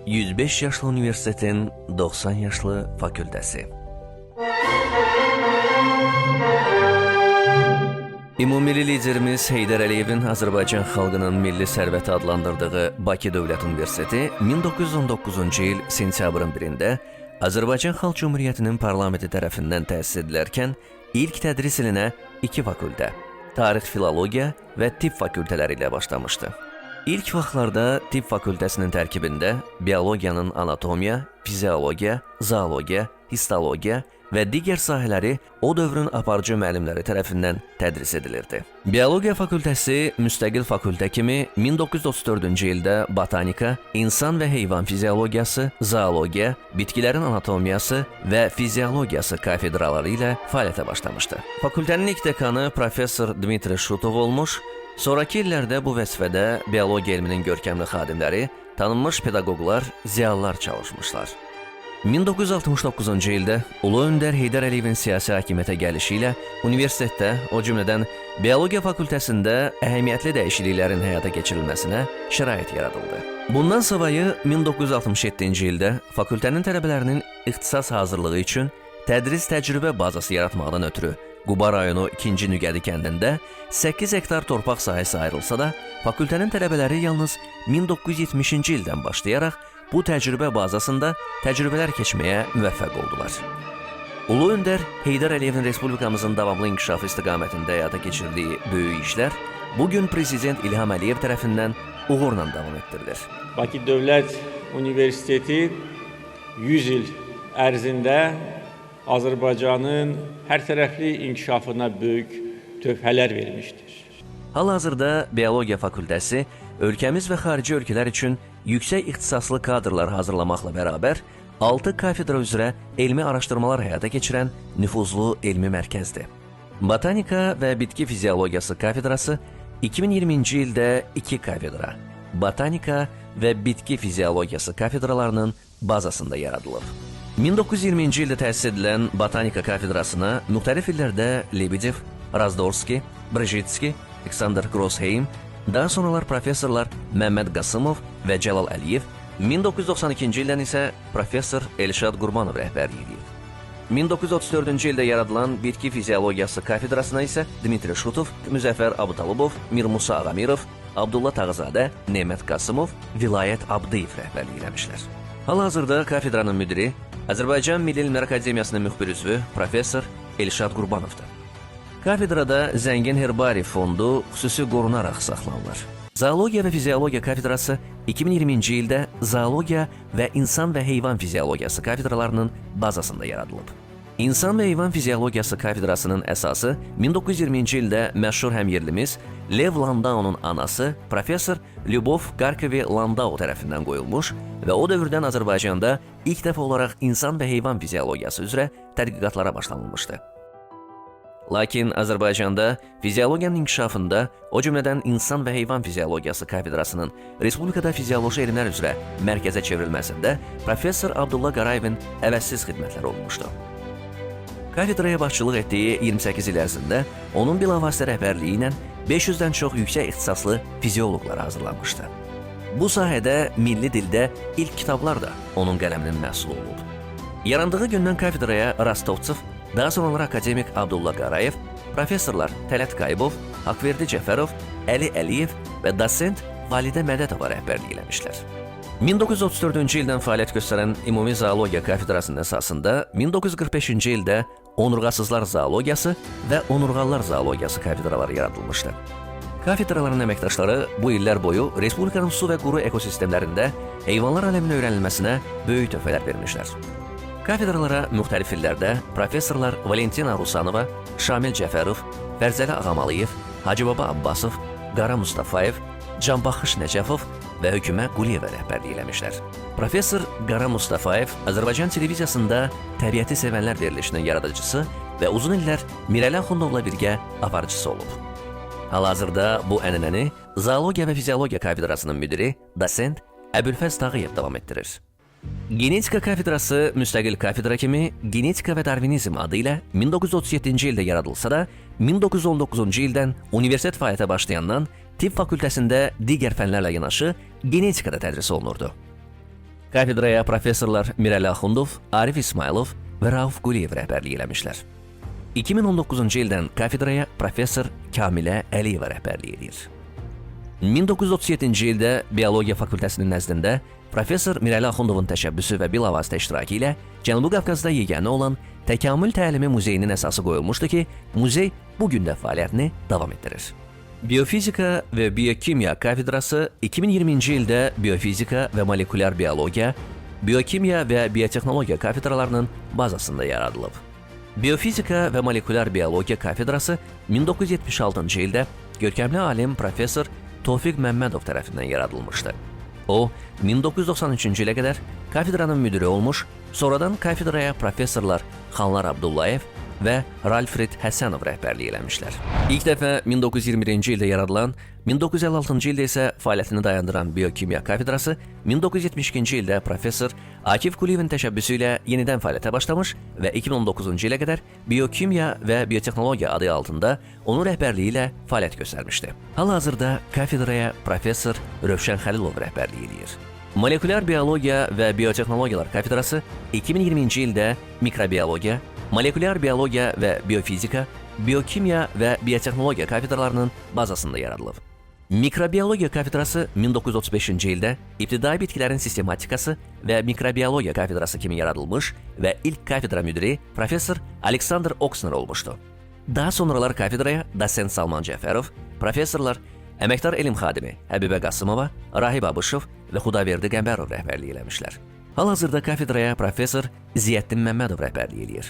105 yaşlı universitetin 90 yaşlı fakültəsi. Ümummilli liderimiz Heydər Əliyevin Azərbaycan xalqının milli sərvəti adlandırdığı Bakı Dövlət Universiteti 1919-cu il sentyabrın 1-də Azərbaycan Xalq Cümhuriyyətinin parlamenti tərəfindən təsis edilərkən ilk tədris ilinə iki fakültə, tarix, filologiya və tibb fakültələri ilə başlamışdı. İlk vaxtlarda tibb fakültəsinin tərkibində biologiyanın anatomiya, fiziologiya, zoologiya, histologiya və digər sahələri o dövrün aparıcı müəllimləri tərəfindən tədris edilirdi. Biologiya fakültəsi müstəqil fakültə kimi 1934-cü ildə botanika, insan və heyvan fiziologiyası, zoologiya, bitkilərin anatomiyası və fiziologiyası kafedraları ilə fəaliyyətə başlamışdı. Fakültənin ilk dekanı professor Dmitri Şutov olmuş, sonrakı illərdə bu vəzifədə biologiya elminin görkəmli xadimləri, tanınmış pedaqoqlar, ziyalılar çalışmışlar. 1969-cu ildə Ulu Öndər Heydər Əliyevin siyasi hakimiyyətə gəlişi ilə universitetdə, o cümlədən biologiya fakültəsində əhəmiyyətli dəyişikliklərin həyata keçirilməsinə şərait yaradıldı. Bundan savayı 1967-ci ildə fakültənin tələbələrinin ixtisas hazırlığı üçün tədris təcrübə bazası yaratmaqdan ötürü Quba rayonu 2-ci Nügədi kəndində 8 hektar torpaq sahəsi ayrılsa da, fakültənin tələbələri yalnız 1970-ci ildən başlayaraq bu təcrübə bazasında təcrübələr keçməyə müvəffəq oldular. Ulu Öndər Heydər Əliyevin respublikamızın davamlı inkişafı istiqamətində həyata keçirdiyi böyük işlər bu gün Prezident İlham Əliyev tərəfindən uğurla davam etdirilir. Bakı Dövlət Universiteti 100 il ərzində Azərbaycanın hər tərəfli inkişafına böyük töhfələr vermişdir. Hal-hazırda Biologiya fakültəsi ölkəmiz və xarici ölkələr üçün yüksək ixtisaslı kadrlar hazırlamaqla bərabər 6 kafedra üzrə elmi araşdırmalar həyata keçirən nüfuzlu elmi mərkəzdir. Botanika və bitki fiziologiyası kafedrası 2020-ci ildə 2 kafedra, botanika və bitki fiziologiyası kafedralarının bazasında yaradılıb. 1920-ci ildə təsis edilən botanika kafedrasına müxtəlif illərdə Lebedev, Razdorski, Brejitski, Aleksandr Grossheim, daha sonralar professorlar Məmməd Qasımov və Cəlal Əliyev, 1992-ci ildən isə professor Elşad Qurbanov rəhbərlik edib. 1934-cü ildə yaradılan bitki fiziologiyası kafedrasına isə Dmitri Şutov, Müzəffər Abutalubov, Mirmusa Ağamirov, Abdullah Tağızadə, Nemət Qasımov, Vilayət Abdıyev rəhbərlik eləmişlər. Hal-hazırda kafedranın müdiri Azərbaycan Milli Elmlər Akademiyasının müxbir üzvü professor Elşad Qurbanovdur. Kafedrada zəngin herbari fondu xüsusi qorunaraq saxlanılır. Zoologiya və fiziologiya kafedrası 2020-ci ildə zoologiya və insan və heyvan fiziologiyası kafedralarının bazasında yaradılıb. İnsan və heyvan fiziologiyası kafedrasının əsası 1920-ci ildə məşhur həmyerlimiz Lev Landaunun anası professor Lyubov Qarkovi Landau tərəfindən qoyulmuş və o dövrdən Azərbaycanda ilk dəfə olaraq insan və heyvan fiziologiyası üzrə tədqiqatlara başlanılmışdı. Lakin Azərbaycanda fiziologiyanın inkişafında, o cümlədən insan və heyvan fiziologiyası kafedrasının respublikada fizioloji elmlər üzrə mərkəzə çevrilməsində professor Abdullah Qarayevin əvəzsiz xidmətləri olmuşdu. Kafedraya başçılıq etdiyi 28 il ərzində onun bilavasitə rəhbərliyi ilə 500-dən çox yüksək ixtisaslı fizioloqlar hazırlanmışdı. Bu sahədə milli dildə ilk kitablar da onun qələminin məhsulu olub. Yarandığı gündən kafedraya Rostovtsev, daha sonralar akademik Abdullah Qarayev, professorlar Tələt Qayıbov, Haqverdi Cəfərov, Əli Əliyev və dosent Validə Mədətova rəhbərlik eləmişlər. 1934-cü ildən fəaliyyət göstərən Ümumi Zoologiya kafedrasının əsasında 1945-ci ildə Onurğasızlar zoologiyası və Onurğalılar zoologiyası kafedraları yaradılmışdı. Kafedraların əməkdaşları bu illər boyu respublikanın su və quru ekosistemlərində heyvanlar aləminin öyrənilməsinə böyük töhfələr vermişlər. Kafedralara müxtəlif illərdə professorlar Valentina Rusanova, Şamil Cəfərov, Fərzəli Ağamalıyev, Hacıbaba Abbasov, Qara Mustafayev, Canbaxış Nəcəfov və Hökümə Quliyeva rəhbərlik eləmişlər. Professor Qara Mustafayev Azərbaycan televiziyasında Təbiəti Sevənlər verilişinin yaradıcısı və uzun illər Mirəli Axundovla birgə aparıcısı olub. Hal-hazırda bu ənənəni Zoologiya və Fiziologiya kafedrasının müdiri dosent Əbülfəz Tağıyev davam etdirir. Genetika kafedrası müstəqil kafedra kimi Genetika və Darvinizm adı ilə 1937-ci ildə yaradılsa da, 1919-cu ildən universitet fəaliyyətə başlayandan tibb fakültəsində digər fənlərlə yanaşı genetika da tədris olunurdu. Kafedraya professorlar Mirəli Axundov, Arif İsmayılov və Rauf Quliyev rəhbərlik eləmişlər. 2019-cu ildən kafedraya professor Kamilə Əliyeva rəhbərlik edir. 1937-ci ildə Biologiya Fakültəsinin nəzdində professor Mirəli Axundovun təşəbbüsü və bilavasitə iştirakı ilə Cənubi Qafqazda yeganə olan Təkamül Təlimi Muzeyinin əsası qoyulmuşdu ki, muzey bu gün də fəaliyyətini davam etdirir. Biofizika və Biokimya kafedrası 2020-ci ildə Biofizika və Molekulyar Biologiya, Biokimya və Biotexnologiya kafedralarının bazasında yaradılıb. Biofizika və Molekulyar Biologiya kafedrası 1976-cı ildə görkəmli alim professor Tofiq Məmmədov tərəfindən yaradılmışdı. O, 1993-cü ilə qədər kafedranın müdiri olmuş, sonradan kafedraya professorlar Xanlar Abdullayev və Ralfred Həsənov rəhbərlik eləmişlər. İlk dəfə 1921-ci ildə yaradılan, 1956-cı ildə isə fəaliyyətini dayandıran Biokimya kafedrası 1972-ci ildə professor Akif Quliyevin təşəbbüsü ilə yenidən fəaliyyətə başlamış və 2019-cu ilə qədər Biokimya və Biotexnologiya adı altında onun rəhbərliyi ilə fəaliyyət göstərmişdi. Hal-hazırda kafedraya professor Rövşən Xəlilov rəhbərlik eləyir. Molekulyar biologiya və biotexnologiyalar kafedrası 2020-ci ildə mikrobiologiya, molekulyar biologiya və biofizika, biokimya və biotexnologiya kafedralarının bazasında yaradılıb. Mikrobiologiya kafedrası 1935-ci ildə ibtidai bitkilərin sistematikası və mikrobiologiya kafedrası kimi yaradılmış və ilk kafedra müdiri professor Aleksandr Oksner olmuşdu. Daha sonralar kafedraya dosent Salman Cəfərov, professorlar əməkdar elm xadimi Həbibə Qasımova, Rahib Abışov və Xudaverdi Qəmbərov rəhbərlik eləmişlər. Hal-hazırda kafedraya professor Ziyəddin Məmmədov rəhbərlik eləyir.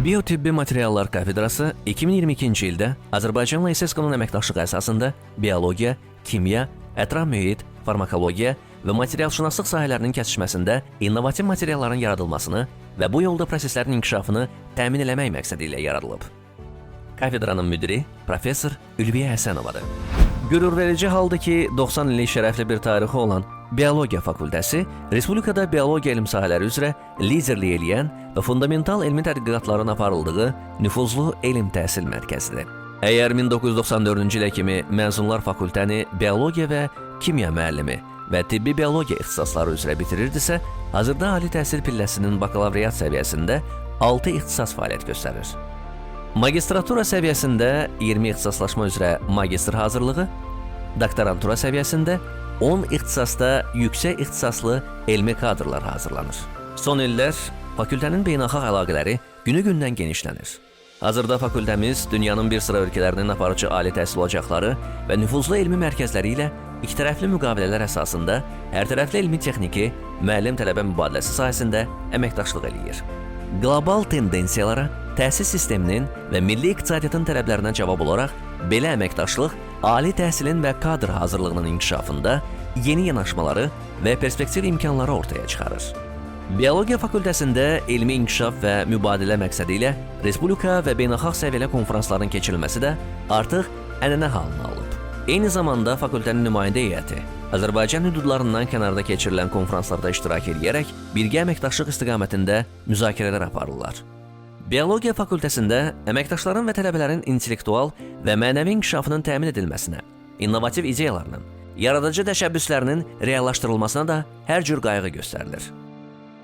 Biotibbi materiallar kafedrası 2022-ci ildə Azərbaycanla ISESCO-nun əməkdaşlığı əsasında biologiya, kimya, ətraf mühit, farmakologiya və materialşünaslıq sahələrinin kəsişməsində innovativ materialların yaradılmasını və bu yolda proseslərin inkişafını təmin eləmək məqsədi ilə yaradılıb. Kafedranın müdiri professor Ülviyə Həsənovadır. Qürurverici haldır ki, 90 illik şərəfli bir tarixi olan Biologiya Fakültəsi Respublikada biologiya elm sahələri üzrə liderlik eləyən və fundamental elmi tədqiqatların aparıldığı nüfuzlu elm təhsil mərkəzidir. Əgər 1994-cü ilə kimi məzunlar fakültəni biologiya və kimya müəllimi və tibbi biologiya ixtisasları üzrə bitirirdisə, hazırda ali təhsil pilləsinin bakalavriat səviyyəsində 6 ixtisas fəaliyyət göstərir. Magistratura səviyyəsində 20 ixtisaslaşma üzrə magistr hazırlığı, doktorantura səviyyəsində 10 ixtisasda yüksək ixtisaslı elmi kadrlar hazırlanır. Son illər fakültənin beynəlxalq əlaqələri günü-gündən genişlənir. Hazırda fakültəmiz dünyanın bir sıra ölkələrinin aparıcı ali təhsil ocaqları və nüfuzlu elmi mərkəzləri ilə ikitərəfli müqavilələr əsasında hərtərəfli elmi texniki, müəllim-tələbə mübadiləsi sahəsində əməkdaşlıq eləyir. Qlobal tendensiyalara, təhsil sisteminin və milli iqtisadiyyatın tələblərinə cavab olaraq belə əməkdaşlıq ali təhsilin və kadr hazırlığının inkişafında yeni yanaşmaları və perspektiv imkanları ortaya çıxarır. Biologiya fakültəsində elmi inkişaf və mübadilə məqsədi ilə respublika və beynəlxalq səviyyəli konfransların keçirilməsi də artıq ənənə halını alıb. Eyni zamanda fakültənin nümayəndə heyəti Azərbaycan hüdudlarından kənarda keçirilən konfranslarda iştirak eləyərək birgə əməkdaşlıq istiqamətində müzakirələr aparırlar. Biologiya fakültəsində əməkdaşların və tələbələrin intellektual və mənəvi inkişafının təmin edilməsinə, innovativ ideyalarının, yaradıcı təşəbbüslərinin reallaşdırılmasına da hər cür qayğı göstərilir.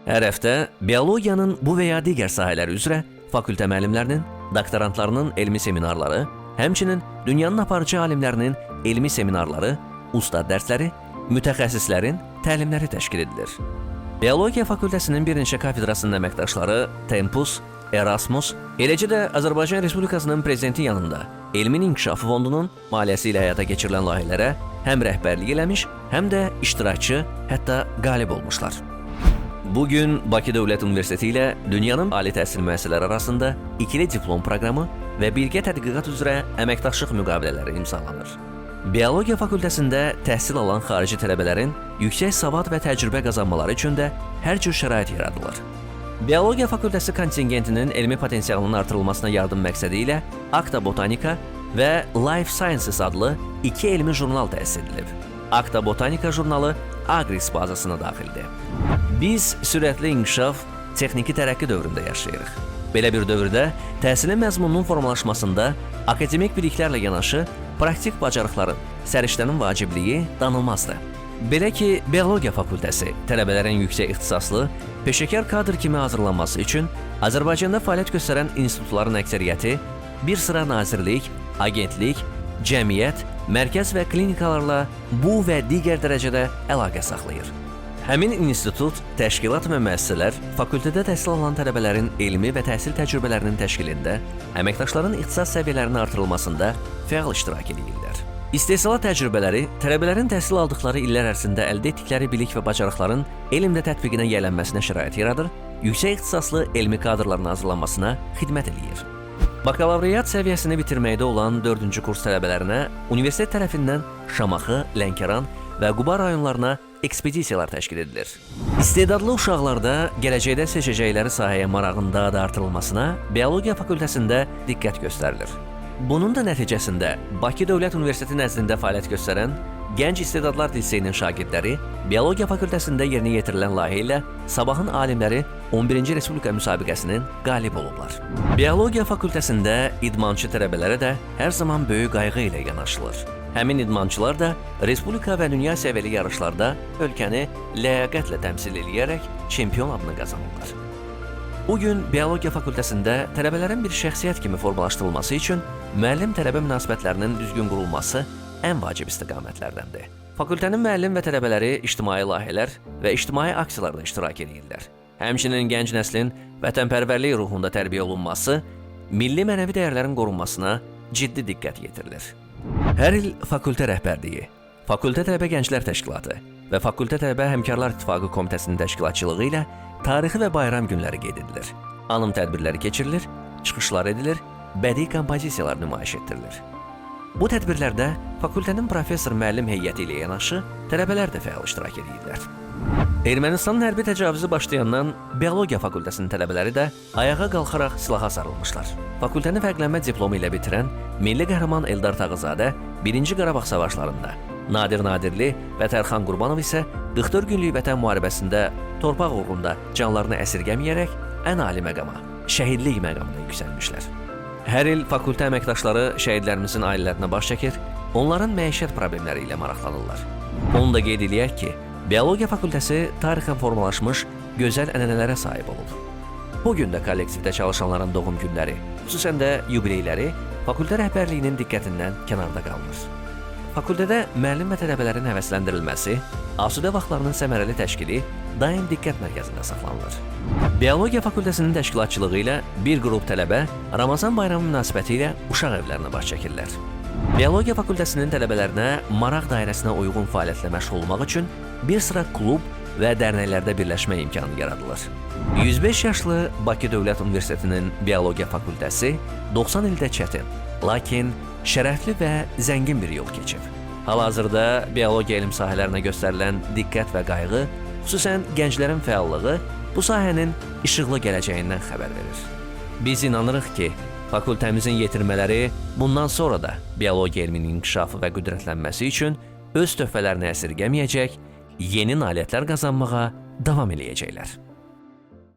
Hər həftə biologiyanın bu və ya digər sahələri üzrə fakültə müəllimlərinin, doktorantlarının elmi seminarları, həmçinin dünyanın aparıcı alimlərinin elmi seminarları, ustad dərsləri, mütəxəssislərin təlimləri təşkil edilir. Biologiya fakültəsinin bir neçə kafedrasının əməkdaşları Tempus, Erasmus, eləcə də Azərbaycan Respublikasının prezidenti yanında Elmin İnkişafı Fondunun maliyyəsi ilə həyata keçirilən layihələrə həm rəhbərlik eləmiş, həm də iştirakçı, hətta qalib olmuşlar. Bu gün Bakı Dövlət Universiteti ilə dünyanın ali təhsil müəssisələri arasında ikili diplom proqramı və birgə tədqiqat üzrə əməkdaşlıq müqavilələri imzalanır. Biologiya fakültəsində təhsil alan xarici tələbələrin yüksək savad və təcrübə qazanmaları üçün də hər cür şərait yaradılır. Biologiya fakültəsi kontingentinin elmi potensialının artırılmasına yardım məqsədi ilə Acta Botanica və Life Sciences adlı iki elmi jurnal təsis edilib. Acta Botanica jurnalı Agris bazasına daxildir. Biz sürətli inkişaf, texniki tərəqqi dövründə yaşayırıq. Belə bir dövrdə təhsilin məzmununun formalaşmasında akademik biliklərlə yanaşı praktik bacarıqların, səriştənin vacibliyi danılmazdır. Belə ki, Biologiya fakültəsi tələbələrin yüksək ixtisaslı, peşəkar kadr kimi hazırlanması üçün Azərbaycanda fəaliyyət göstərən institutların əksəriyyəti bir sıra nazirlik, agentlik, cəmiyyət, mərkəz və klinikalarla bu və digər dərəcədə əlaqə saxlayır. Həmin institut, təşkilat və müəssisələr fakültədə təhsil alan tələbələrin elmi və təhsil təcrübələrinin təşkilində, əməkdaşların ixtisas səviyyələrinin artırılmasında fəal iştirak edirlər. İstehsalat təcrübələri tələbələrin təhsil aldıqları illər ərzində əldə etdikləri bilik və bacarıqların elmdə tətbiqinə yiyələnməsinə şərait yaradır, yüksək ixtisaslı elmi kadrların hazırlanmasına xidmət eləyir. Bakalavriat səviyyəsini bitirməkdə olan 4-cü kurs tələbələrinə universitet tərəfindən Şamaxı, Lənkəran və Quba rayonlarına ekspedisiyalar təşkil edilir. İstedadlı uşaqlarda gələcəkdə seçəcəkləri sahəyə marağın daha da artırılmasına Biologiya fakültəsində diqqət göstərilir. Bunun da nəticəsində Bakı Dövlət Universiteti nəzdində fəaliyyət göstərən Gənc İstedadlar Liseyinin şagirdləri Biologiya fakültəsində yerinə yetirilən layihə ilə Sabahın Alimləri 11-ci Respublika müsabiqəsinin qalib olublar. Biologiya fakültəsində idmançı tələbələrə də hər zaman böyük qayğı ilə yanaşılır. Həmin idmançılar da respublika və dünya səviyyəli yarışlarda ölkəni ləyaqətlə təmsil eləyərək çempion adını qazanırlar. Bu gün Biologiya fakültəsində tələbələrin bir şəxsiyyət kimi formalaşdırılması üçün müəllim-tələbə münasibətlərinin düzgün qurulması ən vacib istiqamətlərdəndir. Fakültənin müəllim və tələbələri ictimai layihələr və ictimai aksiyalarda iştirak edirlər. Həmçinin gənc nəslin vətənpərvərlik ruhunda tərbiyə olunması, milli mənəvi dəyərlərin qorunmasına ciddi diqqət yetirilir. Hər il fakültə rəhbərliyi, Fakültə Tələbə Gənclər Təşkilatı və Fakültə Tələbə Həmkarlar İttifaqı Komitəsinin təşkilatçılığı ilə tarixi və bayram günləri qeyd edilir. Anım tədbirləri keçirilir, çıxışlar edilir, bədii kompozisiyalar nümayiş etdirilir. Bu tədbirlərdə fakültənin professor-müəllim heyəti ilə yanaşı tələbələr də fəal iştirak edirlər. Ermənistanın hərbi təcavüzü başlayandan Biologiya fakültəsinin tələbələri də ayağa qalxaraq silaha sarılmışlar. Fakültəni fərqlənmə diplomu ilə bitirən milli qəhrəman Eldar Tağızadə 1-ci Qarabağ savaşlarında, Nadir Nadirli və Tərxan Qurbanov isə 44 günlük vətən müharibəsində torpaq uğrunda canlarını əsirgəməyərək ən ali məqama, şəhidlik məqamına yüksəlmişlər. Hər il fakültə əməkdaşları şəhidlərimizin ailələrinə baş çəkir, onların məişət problemləri ilə maraqlanırlar. Onu da qeyd eləyək ki, Biologiya fakültəsi tarixən formalaşmış gözəl ənənələrə sahib olub. Bu gün də kollektivdə çalışanların doğum günləri, xüsusən də yubileyləri fakültə rəhbərliyinin diqqətindən kənarda qalmır. Fakültədə müəllim və tələbələrin həvəsləndirilməsi, asudə vaxtlarının səmərəli təşkili daim diqqət mərkəzində saxlanılır. Biologiya fakültəsinin təşkilatçılığı ilə bir qrup tələbə Ramazan bayramı münasibəti ilə uşaq evlərinə baş çəkirlər. Biologiya fakültəsinin tələbələrinə maraq dairəsinə uyğun fəaliyyətlə məşğul olmaq üçün bir sıra klub və dərnəklərdə birləşmə imkanı yaradılır. 105 yaşlı Bakı Dövlət Universitetinin Biologiya fakültəsi 90 ildə çətin, lakin şərəfli və zəngin bir yol keçib. Hal-hazırda biologiya elm sahələrinə göstərilən diqqət və qayğı, xüsusən gənclərin fəallığı bu sahənin işıqlı gələcəyindən xəbər verir. Biz inanırıq ki, fakültəmizin yetirmələri bundan sonra da biologiya elminin inkişafı və qüdrətlənməsi üçün öz töhfələrini əsirgəməyəcək, yeni nailiyyətlər qazanmağa davam eləyəcəklər.